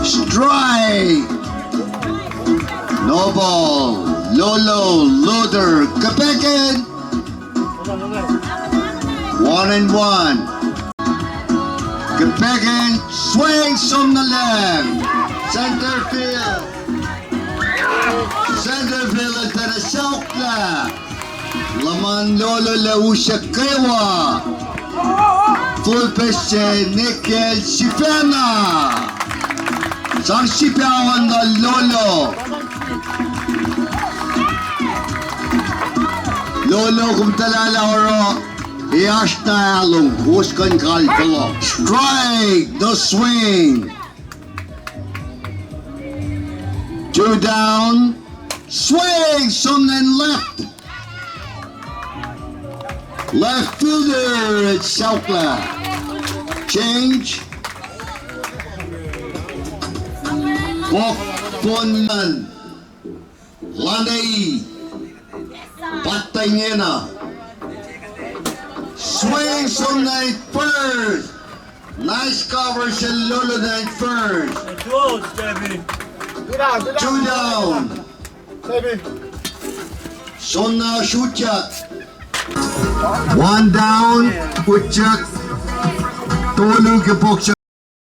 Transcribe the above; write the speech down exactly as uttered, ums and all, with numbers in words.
Strike. No ball. Lolo, Loader, Kepeken. One and one. Kepeken, swing, som na left. Center field. Center field, tena saukla. Luhman Lolo lah usyak kwewa. Full base se Nikel sifacna. Sang sipawan na Lolo. Lolo, kom tuhlalah oruh. Ac oasr na ahlong, kowos kuh in kal fohlohk. Strike, no swing. Two down. Swing, som nuh left. Left fielder, it's saukla. Change. Pok pon man. Lanei. Patangena. Swing, som nuh first. Nice cover, se Lolo nuh first. Two down. Som na utyak. One down, utyak. Tolu ke poksa.